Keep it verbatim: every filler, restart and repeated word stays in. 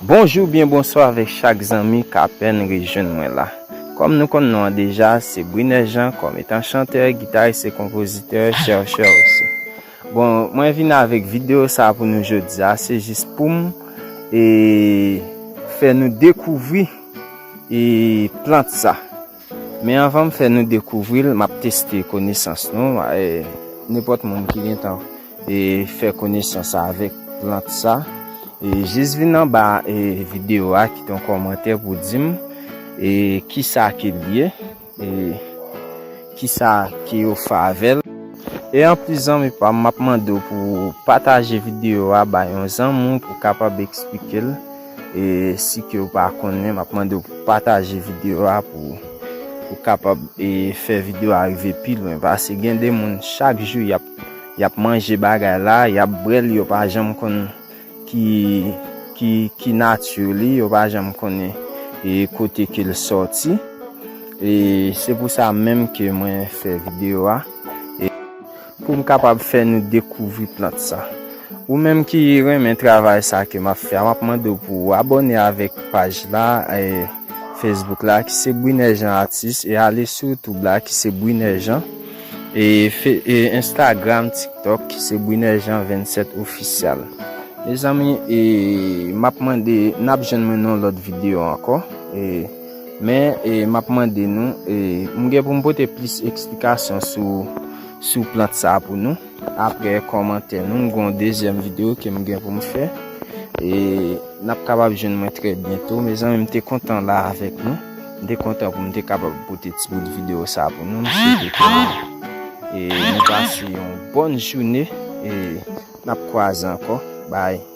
Bonjou byen bonswa avèk chak zanmi k apèn rejwenn mwen la. Kòm nou konn non an deja, se Briner Jean kòm etan chantè, gitaris e konpozitè, chèrchè osi. Bon, mwen vin avèk videyo sa pou nou jodi a, se jis pou m e fè nou dekouvri e plant sa. Men anvan m fè nou dekouvri l, m ap teste konesans nou. E, nenpòt moun ki gentan e fè konesans avèk plant sa, e jis vin anba e videyo a, kite yon kòmantè pou di m e kisa ke l ye, e kisa ke yo fè avè l. E anplis, zanmi pa m, m ap mande w pou w pataje videyo a bay yon zanmi w pou w kapab eksplike l. E si ke w pa konnen, m ap mande w pou w pataje videyo a pou ou kapab e fè videyo a rive pi lwen. Paske gen de moun chak jou y ap, y ap manje bagay la, y ap bwè l, yo pa janm konn ki, ki, ki nati li, yo pa janm konnen e kote ke l sòti. E se pou sa menm ke mwen fè videyo a. E pou m kapab fè nou dekouvri plant sa. Ou menm ki renmen travay sa ke m ap fè a, m ap mande w pou w abòne avèk paj la, e, Facebook la, ki se Briner Jean Artiste, e ale sou YouTube la, ki se Briner Jean, e, fe, e Instagram, TikTok, ki se Briner Jean vennsèt Official. Mezanmi, e, m ap mande, n ap jwenn mwen nan yon lòt videyo ankò, e, men, e, m ap mande nou, e, m gen pou m pote plis eksplikasyon sou, sou plant sa pou nou. Apre kòmantè nou, m gen yon dezyèm videyo ke m gen pou m fè. E n ap kapab jwenn mwen trè byento. Mezanmi, m te kontan la avèk nou. M te kontan pou m te kapab pote ti bout videyo sa pou nou. M swete ke nou, e, nou pase yon bòn jounen. E n ap kwaze ankò. Bye.